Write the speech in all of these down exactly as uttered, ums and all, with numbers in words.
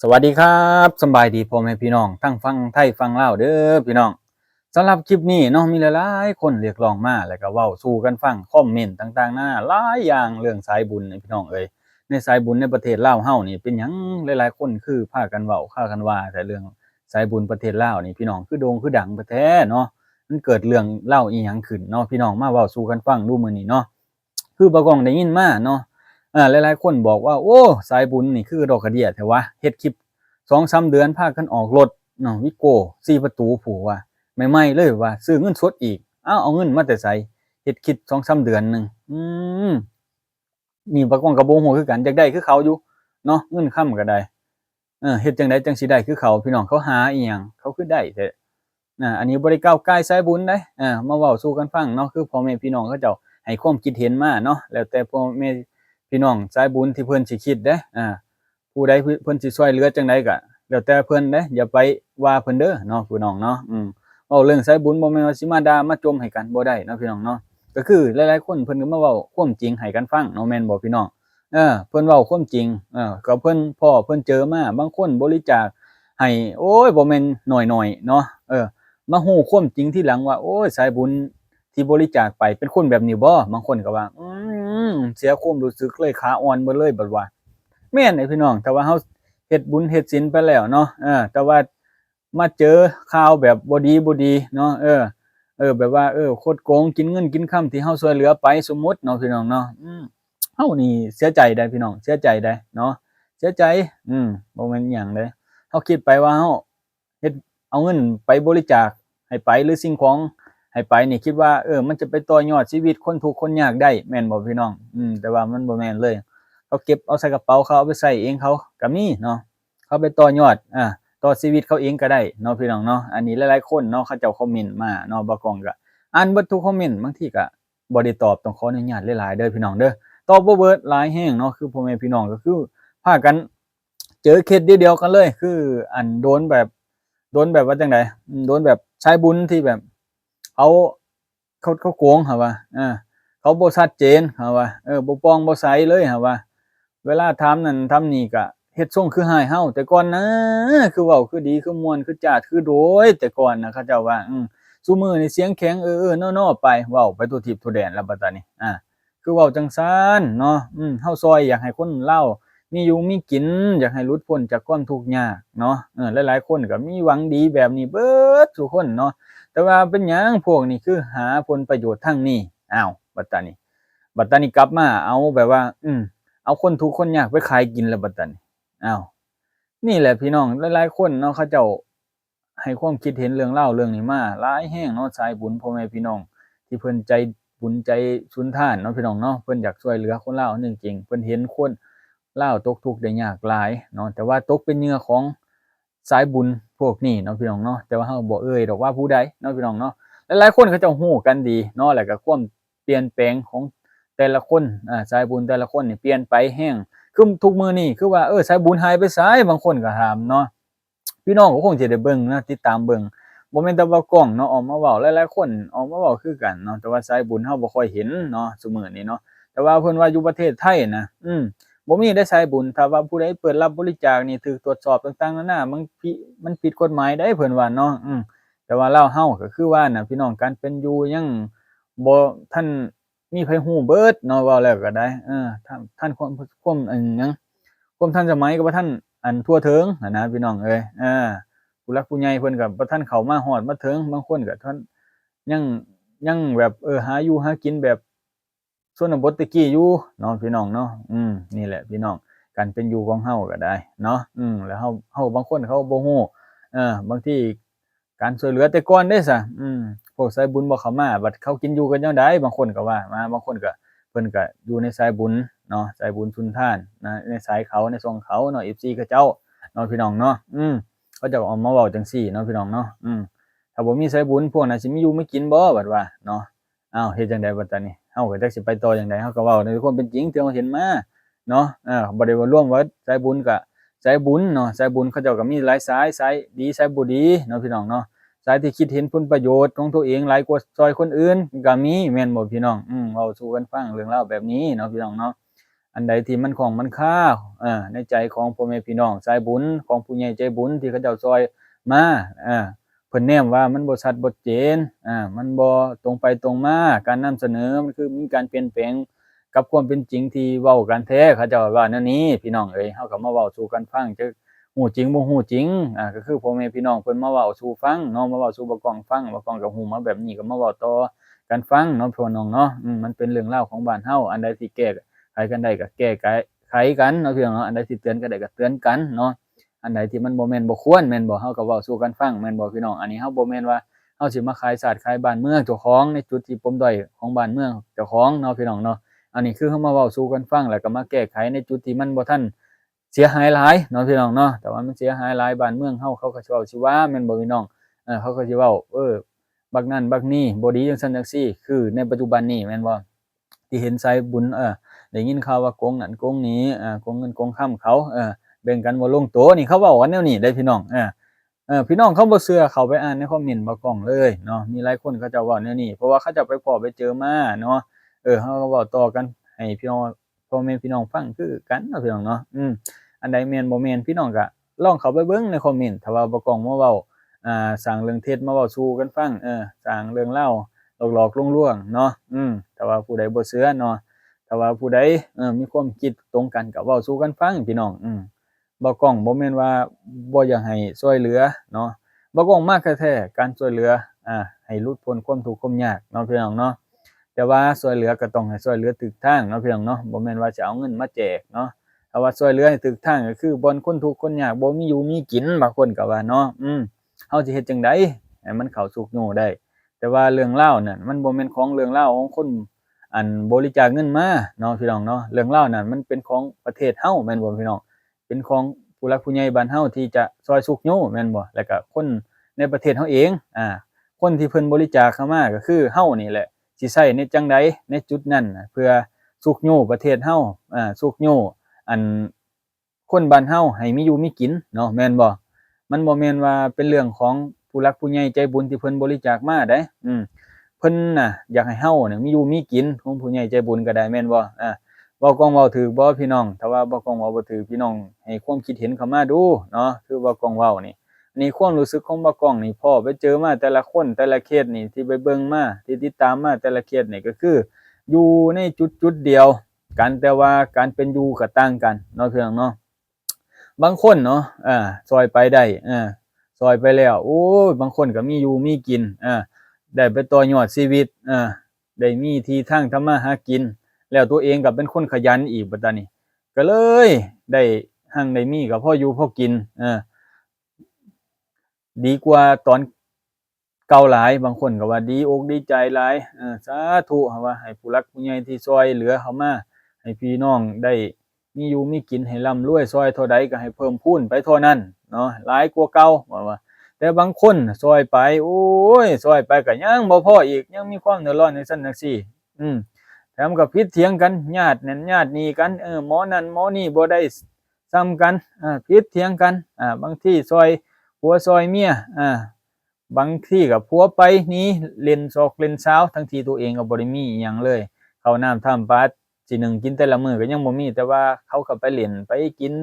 สวัสดีครับ สำบายดีพ่อแม่พี่น้องทั้งฝั่งไทยฝั่งลาวเด้อพี่น้อง สำหรับคลิปนี้เนาะ มีหลายๆคนเรียกร้องมา แล้วก็เว้าสู่กันฟัง คอมเมนต์ต่างๆนานาหลายอย่างเรื่องสายบุญนี่พี่น้องเอ้ย ในสายบุญในประเทศลาวเฮานี่เป็นหยังหลายๆคนคือพากันเว้าพากันว่า แต่เรื่องสายบุญประเทศลาวนี่พี่น้อง คือโด่งคือดังไปแท้เนาะ มันเกิดเรื่องเล่าวอีหยังขึ้นเนาะ พี่น้องมาเว้าสู่กันฟังดูมื้อนี้เนาะ คือบ่าวกล้องได้ยินมาเนาะ อ่า หลายๆคนบอกว่า โอ้ สายบุญนี่คือดอกกระเดี้ยแท้วะ เฮ็ดคลิปสองสามเดือนพากันออกรถเนาะ วิโก้สี่ประตูพู้นว่า ใหม่ๆเลยว่า ซื้อเงินสดอีก เอ้า เอาเงินมาแต่ไส เฮ็ดคลิปสองสามเดือนหนึ่ง อืม นี่บ่าวกล้องก็บ่ฮู้คือกัน อยากได้คือเขาอยู่เนาะ เงินคำก็ได้ เออ เฮ็ดจั่งใดจั่งสิได้คือเขา พี่น้อง เขาหาอีหยัง เขาคือได้แท้ อ่า อันนี้บ่ได้ก้าวก่ายสายบุญเด้ อ่า มาเว้าสู่กันฟังเนาะ คือพ่อแม่พี่น้องเขาเจ้าให้ความคิดเห็นมาเนาะ แล้วแต่พ่อแม่พี่น้องสายบุญที่เพิ่นสิคิดเด้ อ่า ผู้ใดเพิ่นสิช่วยเหลือจั่งใดก็แล้วแต่เพิ่นเด้ อย่าไปว่าเพิ่นเด้อเนาะ พี่น้องเนาะ อืม เว้าเรื่องสายบุญบ่แม่นว่าสิมาด่ามาจ่มให้กัน บ่ได้เนาะ พี่น้องเนาะ ก็คือหลายๆคนเพิ่นก็มาเว้าความจริงให้กันฟังเนาะ แม่นบ่พี่น้อง เออ เพิ่นเว้าความจริง เออ ก็เพิ่นพ้อเพิ่นเจอมา บางคนบริจาคให้ โอ้ย บ่แม่นน้อยๆเนาะ เออ มาฮู้ความจริงทีหลังว่า โอ้ย สายบุญที่บริจาคไปเป็นคนแบบนี้บ่ บางคนก็ว่า อืม เสียความรู้สึกเลย ขาอ่อนเบิดเลย บัดว่า แม่นเด้พี่น้อง ถ้าว่าเฮาเฮ็ดบุญเฮ็ดศีลไปแล้วเนาะ เออ แต่ว่ามาเจอข่าวแบบบ่ดีบ่ดีเนาะ เออ เออ แบบว่า เออ คดโกง กินเงินกินคำที่เฮาช่วยเหลือไป สมมุติเนาะ พี่น้องเนาะ อืม เฮานี่เสียใจได้พี่น้อง เสียใจได้เนาะ เสียใจ อืม บ่แม่นหยังเด้ เฮาคิดไปว่าเฮาเฮ็ด เอาเงินไปบริจาคให้ไป หรือสิ่งของให้ไปนี่ คิดว่า เออ มันจะไปต่อยอดชีวิตคนทุกข์คนยากได้ แม่นบ่พี่น้อง อืม แต่ว่ามันบ่แม่นเลย เขาเก็บเอาใส่กระเป๋าเขา เอาไปใช้เองเขาก็มีเนาะ เขาไปต่อยอด อ่า ต่อชีวิตเขาเองก็ได้เนาะ พี่น้องเนาะ อันนี้หลายๆคนเนาะ เขาเจ้าคอมเมนต์มาเนาะ บ่าวกล้องก็อ่านเบิดทุกคอมเมนต์ บางทีก็บ่ได้ตอบ ต้องขออนุญาตหลายๆเด้อพี่น้องเด้อ ตอบบ่เบิด หลายแฮงเนาะ คือพ่อแม่พี่น้องก็คือพากันเจอเคสเดียวกันเลย คืออันโดนแบบ โดนแบบว่าจั่งใด อืม โดนแบบสายบุญที่แบบ เขา เขา เขาโกง หั้นว่า เออ เขาบ่ชัดเจน หั้นว่า เออ บ่โปร่งบ่ใสเลย หั้นว่า เวลาถามนั่นถามนี่ก็เฮ็ดทรงคือฮ้ายเฮา แต่ก่อนนะ คือเว้าคือดี คือม่วน คือจ้าด คือโดย แต่ก่อนนะ เขาเจ้าว่า อืม ซุมื้อนี่เสียงแข็ง เออๆนอๆไป เว้าไปทั่วทิพย์ทั่วแดนแล้วบัดตานี้ อ่า คือเว้าจั่งซั้นเนาะ อืม เฮาซ่อยอยากให้คนลาวมีอยู่มีกิน อยากให้หลุดพ้นจากความทุกข์ยากเนาะ เออ หลายๆคนก็มีหวังดีแบบนี้เบิดซุคนเนาะ แต่ว่าเป็นหยังพวกนี้คือหาผลประโยชน์ทางนี้ อ้าว บัดตานี้ บัดตานี้กลับมาเอาแบบว่า อืม เอาคนทุกข์คนยากไปขายกินแล้วบัดตานี้ อ้าว นี่แหละพี่น้อง หลายๆคนเนาะ เขาเจ้าให้ความคิดเห็นเรื่องราวเรื่องนี้มาหลายแฮงเนาะ สายบุญพ่อแม่พี่น้อง ที่เพิ่นใจบุญใจสุนทานเนาะพี่น้องเนาะ เพิ่นอยากช่วยเหลือคนลาวจริงๆ เพิ่นเห็นคนลาวตกทุกข์ได้ยากหลายเนาะ แต่ว่าตกเป็นเหยื่อของสายบุญพวกนี้เนาะพี่น้องเนาะ แต่ว่าเฮาบ่เอ่ยดอกว่าผู้ใดเนาะพี่น้องเนาะ หลายๆคนเขาเจ้าฮู้กันดีเนาะ แล้วก็ความเปลี่ยนแปลงของแต่ละคน อ่า สายบุญแต่ละคนนี่เปลี่ยนไปแฮง คือทุกมื้อนี้คือว่า เออ สายบุญหายไปไส บางคนก็ถามเนาะ พี่น้องก็คงสิได้เบิ่งนะ ติดตามเบิ่ง บ่แม่นแต่บ่าวกล้องเนาะ ออกมาเว้า หลายๆคนออกมาเว้าคือกันเนาะ แต่ว่าสายบุญเฮาบ่ค่อยเห็นเนาะ ซุมื้อนี้เนาะ แต่ว่าเพิ่นว่าอยู่ประเทศไทยนะ อืม บ่มีได้สายบุญ ถ้าว่าผู้ใดเปิดรับบริจาคนี่ถูกตรวจสอบต่างๆนานา มันผิ มันผิดกฎหมายได้เพิ่นว่าเนาะ อืม แต่ว่าลาวเฮาก็คือว่าน่ะพี่น้อง การเป็นอยู่ยังบ่ทัน มีไผฮู้เบิดเนาะ เว้าแล้วก็ได้ เออ ทัน ทันความ ความ อันหยัง ความทันสมัยก็บ่ทัน อัน ทั่วถึงหั้นนะพี่น้องเอ้ย เออ ผู้หลักผู้ใหญ่เพิ่นก็บ่ทันเข้ามาฮอดมาถึง บางคนก็ทัน ยัง ยังแบบ เออ หาอยู่หากินแบบชนบทแต่กี้อยู่เนาะพี่น้องเนาะ อืม นี่แหละพี่น้อง การเป็นอยู่ของเฮาก็ได้เนาะ อืม แล้วเฮา เฮาบางคนเขาบ่ฮู้ เออ บางที การช่วยเหลือแต่ก่อนเด้ซะ อืม พวกสายบุญบ่เข้ามา บัดเขากินอยู่กันจั่งใด บางคนก็ว่ามา บางคนก็ เพิ่นก็อยู่ในสายบุญเนาะ สายบุญสุนทานนะ ในสายเขา ในช่องเขาเนาะ เอฟซี เขาเจ้าเนาะพี่น้องเนาะ อืม เขาเจ้าก็ออกมาเว้าจั่งซี้เนาะพี่น้องเนาะ อืม ถ้าบ่มีสายบุญพวกนั้นสิมีอยู่มีกินบ่ บัดว่าเนาะ อ้าว เฮ็ดจั่งใดบัดตานี้ เฮาก็จักสิไปต่อจั่งใด เฮาก็เว้าในความเป็นจริงที่เฮาเห็นมา เนาะ เออ บ่ได้ว่ารวมว่าสายบุญก็สายบุญเนาะ สายบุญเขาเจ้าก็มีหลายสาย สายดี สายบ่ดีเนาะพี่น้องเนาะ สายที่คิดเห็นผลประโยชน์ของตัวเองหลายกว่าซ่อยคนอื่นก็มี แม่นบ่พี่น้อง อืม เว้าสู่กันฟังเรื่องราวแบบนี้เนาะพี่น้องเนาะ อันใดที่มันข้องมันคา เอ่อ ในใจของพ่อแม่พี่น้องสายบุญ ของผู้ใหญ่ใจบุญที่เขาเจ้าซอยมา เอ่อ เพิ่นแนมว่ามันบ่ชัดบ่เจน อ่า มันบ่ตรงไปตรงมา การนำเสนอมันคือมีการเปลี่ยนแปลงกับความเป็นจริงที่เว้ากันแท้ เขาเจ้าว่าแนวนี้ พี่น้องเอ๋ย เฮาก็มาเว้าสู่กันฟัง จักฮู้จริงบ่ฮู้จริง อ่า ก็คือพ่อแม่พี่น้องเพิ่นมาเว้าสู่ฟังเนาะ มาเว้าสู่บ่าวกล้องฟัง บ่าวกล้องก็ฮู้มาแบบนี้ ก็มาเว้าต่อกันฟังเนาะ พี่น้องเนาะ อืม มันเป็นเรื่องราวของบ้านเฮา อันใดที่แก้ไขกันได้ก็แก้ไข ไขกันเนาะ พี่น้องเนาะ อันใดที่เตือนกันได้ก็เตือนกันเนาะ อันใดที่มันบ่แม่นบ่ควร แม่นบ่ เฮาก็เว้าสู่กันฟัง แม่นบ่ พี่น้อง อันนี้เฮาบ่แม่นว่าเฮาสิมาขายชาติขายบ้านเมืองเจ้าของ ในจุดที่ปมด้อยของบ้านเมืองเจ้าของเนาะ พี่น้องเนาะ อันนี้คือเฮามาเว้าสู่กันฟัง แล้วก็มาแก้ไขในจุดที่มันบ่ทันเสียหายหลายเนาะ พี่น้องเนาะ แต่ว่ามันเสียหายหลาย บ้านเมืองเฮา เขาก็สิเว้าสิว่า แม่นบ่ พี่น้อง เออ เขาก็สิเว้า เออ บักนั่นบักนี่บ่ดีจังซั่นจังซี่ คือในปัจจุบันนี้ แม่นบ่ ที่เห็นสายบุญ เออ ได้ยินข่าวว่าโกงนั่นโกงนี่ เออ โกงเงินโกงคำเขา เออ แบ่งกันบ่ลงโต นี่เขาเว้ากันแนวนี้เด้พี่น้อง เออ เออ พี่น้องเขาบ่เชื่อ เข้าไปอ่านในคอมเมนต์บ่าวกล้องเลยเนาะ มีหลายคนเขาเจ้าเว้าแนวนี้ เพราะว่าเขาเจ้าไปพ้อไปเจอมาเนาะ เออ เขาก็เว้าต่อกันให้พี่น้อง พ่อแม่พี่น้องฟังคือกันเนาะ พี่น้องเนาะ อืม อันใดแม่นบ่แม่น พี่น้องก็ลองเข้าไปเบิ่งในคอมเมนต์ ถ้าว่าบ่าวกล้องมาเว้า อ่า สร้างเรื่องเท็จมาเว้าสู่กันฟัง เออ สร้างเรื่องราวหลอกๆลวงๆเนาะ อืม ถ้าว่าผู้ใดบ่เชื่อเนาะ ถ้าว่าผู้ใด เออ มีความคิดตรงกันก็เว้าสู่กันฟัง พี่น้อง อืม บ่าวกล้องบ่แม่นว่าบ่อยากให้ช่วยเหลือเนาะ บ่าวกล้องมักแท้ๆ การช่วยเหลือ อ่า ให้หลุดพ้นความทุกข์ความยากเนาะ พี่น้องเนาะ แต่ว่าช่วยเหลือก็ต้องให้ช่วยเหลือถูกทางเนาะ พี่น้องเนาะ บ่แม่นว่าสิเอาเงินมาแจกเนาะ ถ้าว่าช่วยเหลือให้ถูกทางก็คือบ่อนคนทุกข์คนยาก บ่มีอยู่มีกิน บางคนก็ว่าเนาะ อืม เฮาสิเฮ็ดจั่งใดให้มันเข้าสู่ยูได้ แต่ว่าเรื่องราวนั่นมันบ่แม่นของเรื่องราวของคน อันบริจาคเงินมาเนาะ พี่น้องเนาะ เรื่องราวนั่นมันเป็นของประเทศเฮา แม่นบ่พี่น้อง เป็นของผู้หลักผู้ใหญ่บ้านเฮาที่จะซอยชุกยู แม่นบ่ แล้วก็คนในประเทศเฮาเอง อ่า คนที่เพิ่นบริจาคเข้ามาก็คือเฮานี่แหละ สิใช้ในจั่งใดในจุดนั้นน่ะ เพื่อชุกยูประเทศเฮา อ่า ชุกยู อัน คนบ้านเฮาให้มีอยู่มีกินเนาะ แม่นบ่ มันบ่แม่นว่าเป็นเรื่องของผู้หลักผู้ใหญ่ใจบุญที่เพิ่นบริจาคมาเด้ อืม เพิ่นน่ะอยากให้เฮาเนี่ยมีอยู่มีกิน ของผู้ใหญ่ใจบุญก็ได้ แม่นบ่ อ่า เว้ากล้องเว้าถูกบ่พี่น้อง ถ้าว่าเว้ากล้องเว้าบ่ถูก พี่น้องให้ความคิดเห็นเข้ามาดูเนาะ คือเว้ากล้องเว้านี่ อันนี้ความรู้สึกของเว้ากล้องนี่ พ้อไปเจอมาแต่ละคนแต่ละเคสนี่ ที่ไปเบิ่งมา ที่ติดตามมาแต่ละเคสนี่ก็คือ อยู่ในจุดจุดเดียวกัน แต่ว่าการเป็นอยู่ก็ต่างกันเนาะ พี่น้องเนาะ บางคนเนาะ เออ ซอยไปได้ เออ ซอยไปแล้ว โอ้ย บางคนก็มีอยู่มีกิน เออ ได้ไปต่อยอดชีวิต เออ ได้มีที่ทางทำมาหากิน แล้วตัวเองก็เป็นคนขยันอีก บัดนี้ก็เลยได้หั่งได้มีก็พออยู่พอกิน เออ ดีกว่าตอนเก่าหลาย บางคนก็ว่าดีอกดีใจหลาย เออ สาธุ ว่าให้ผู้หลักผู้ใหญ่ที่ซอยเหลือเข้ามา ให้พี่น้องได้มีอยู่มีกิน ให้ร่ำรวย ซอยเท่าใดก็ให้เพิ่มพูนไปเท่านั้นเนาะ หลายกว่าเก่า ว่าว่า แต่บางคนซอยไป โอ้ย ซอยไปก็ยังบ่พออีก ยังมีความเดือดร้อนในซั่นจั่งซี่ อืม แถมก็ผิดเถียงกัน ญาตินั่นญาตินี่กัน เออ หมอนั่นหมอนี่บ่ได้ส่ำกัน อ่า ผิดเถียงกัน อ่า บางทีซอยผัวซอยเมีย อ่า บางทีก็ผัวไปหนีเล่นซอกเล่นซาว ทั้งที่ตัวเองก็บ่ได้มีอิหยังเลย ข้าวน้ำท่ามปลาสินึ่งกินแต่ละมื้อก็ยังบ่มี แต่ว่าเขาก็ไปเล่นไปกิน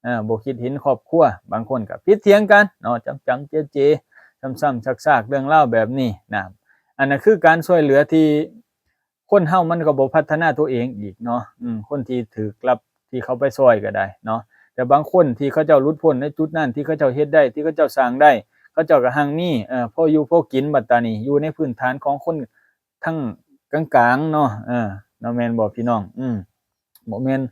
เอ่อ บ่คิดเห็นครอบครัว บางคนก็ผิดเถียงกันเนาะ จำๆ เจๆ ซ้ำๆ ซากๆ เรื่องราวแบบนี้นะ อันนั้นคือการช่วยเหลือที่คนเฮามันก็บ่พัฒนาตัวเองอีกเนาะ อืม คนที่ถูกรับที่เขาไปซอยก็ได้เนาะ แต่บางคนที่เขาเจ้าหลุดพ้นในจุดนั้น ที่เขาเจ้าเฮ็ดได้ ที่เขาเจ้าสร้างได้ เขาเจ้าก็หั่งมี เอ่อ พออยู่พอกิน บัดตานี้ อยู่ในพื้นฐานของคนทั้งกลางๆ เนาะ เออ เนาะ แม่นบ่พี่น้อง อืม บ่แม่น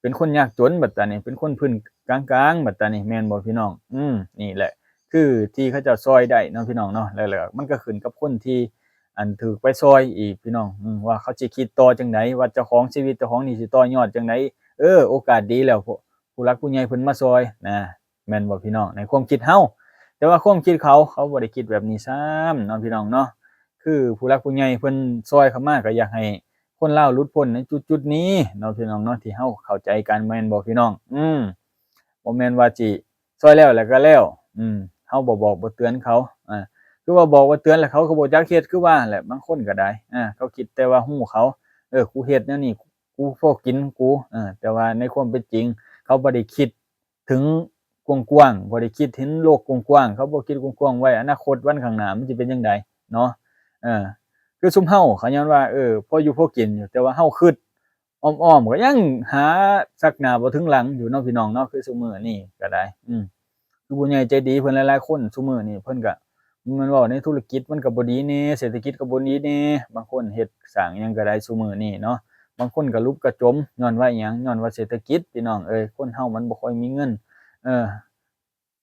เป็นคนยากจน บัดตานี้ เป็นคนพื้นกลางๆ บัดตานี้ แม่นบ่พี่น้อง อืม นี่แหละ คือที่เขาเจ้าซอยได้เนาะพี่น้องเนาะ แล้ว แล้วมันก็ขึ้นกับคนที่ อันถูกไปซอยอีกพี่น้อง อืม ว่าเขาสิคิดต่อจั่งใด ว่าเจ้าของชีวิตเจ้าของนี่สิต่อยอดจั่งใด เออ โอกาสดีแล้ว ผู้ ผู้หลักผู้ใหญ่เพิ่นมาซอยนะ แม่นบ่พี่น้อง ในความคิดเฮา แต่ว่าความคิดเขา เขาบ่ได้คิดแบบนี้ซ้ำเนาะพี่น้องเนาะ คือผู้หลักผู้ใหญ่เพิ่นซอยเข้ามาก็อยากให้คนลาวหลุดพ้นในจุดๆ นี้เนาะพี่น้องเนาะ ที่เฮาเข้าใจกัน แม่นบ่พี่น้อง อืม บ่แม่นว่าสิซอยแล้วแล้วก็แล้ว อืม เฮาบ่บอกบ่เตือนเขา อ่า คือว่าบอกว่าเตือนแล้วเขาก็บ่จักเฮ็ด คือว่าแหละ บางคนก็ได้ อ่า เขาคิดแต่ว่าฮู้เขา เออ กูเฮ็ดแนวนี้ กูพอกินกู เออ แต่ว่าในความเป็นจริง เขาบ่ได้คิดถึงกว้างๆ บ่ได้คิดเห็นโลกกว้างๆ เขาบ่คิดกว้างๆ ไว้อนาคตวันข้างหน้ามันสิเป็นจั่งใดเนาะ เออ คือซุมเฮา เขาย้อนว่า เออ พออยู่พอกินอยู่ แต่ว่าเฮาคิดอ้อมๆ ก็ยังหาสักหน้าบ่ถึงหลังอยู่เนาะพี่น้องเนาะ คือซุมื้อนี้ก็ได้ อืม คือผู้ใหญ่ใจดีเพิ่นหลายๆ คนซุมื้อนี้เพิ่นก็ มันเว้าในธุรกิจมันก็บ่ดีแหน่ เศรษฐกิจก็บ่ดีแหน่ บางคนเฮ็ดสร้างหยังก็ได้ซุมื้อนี้เนาะ บางคนก็หลุบก็จม ย้อนว่าอิหยัง ย้อนว่าเศรษฐกิจ พี่น้องเอ้ย คนเฮามันบ่ค่อยมีเงิน เออ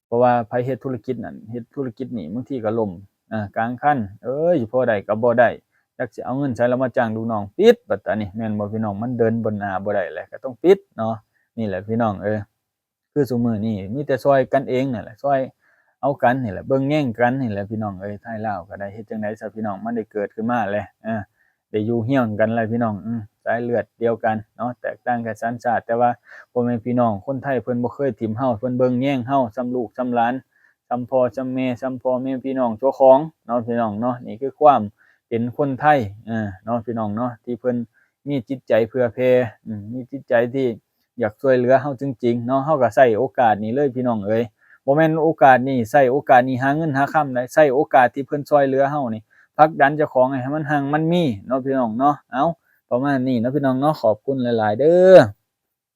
เพราะว่าไผเฮ็ดธุรกิจนั่น เฮ็ดธุรกิจนี่ บางทีก็ล้ม เออ กลางคัน เอ้ย พอได้ก็บ่ได้ จักสิเอาเงินไสแล้วมาจ้างลูกน้องปิด บัดตานี้ แม่นบ่พี่น้อง มันเดินบนหน้าบ่ได้แล้ว ก็ต้องปิดเนาะ นี่แหละพี่น้องเอ้ย คือซุมื้อนี้มีแต่ซ่อยกันเองนั่นแหละ ซ่อยเอากันนี่แหละ เบิ่งแยงกันนี่แหละพี่น้องเอ้ย ไทยลาวก็ได้ เฮ็ดจั่งใดซะพี่น้อง มันได้เกิดขึ้นมาแล้ว เออ ได้อยู่เฮียงกันแล้วพี่น้อง อืม สายเลือดเดียวกันเนาะ แตกต่างกันสัญชาติ แต่ว่าพ่อแม่พี่น้องคนไทยเพิ่นบ่เคยถิ่มเฮา เพิ่นเบิ่งแยงเฮา ส่ำลูกส่ำหลาน ส่ำพ่อส่ำแม่ ส่ำพ่อแม่พี่น้องเจ้าของเนาะพี่น้องเนาะ นี่คือความเป็นคนไทย เออ เนาะพี่น้องเนาะ ที่เพิ่นมีจิตใจเผื่อแผ่ อืม มีจิตใจที่อยากช่วยเหลือเฮาจริงๆ เนาะ เฮาก็ใช้โอกาสนี้เลยพี่น้องเอ้ย บ่แม่นโอกาสนี้ ใช้โอกาสนี้หาเงินหาคำได้ ใช้โอกาสที่เพิ่นช่วยเหลือเฮานี่ ผลักดันเจ้าของให้มันหั่งมันมีเนาะพี่น้องเนาะ เอ้า ประมาณนี้เนาะพี่น้องเนาะ ขอบคุณหลายๆ เด้อ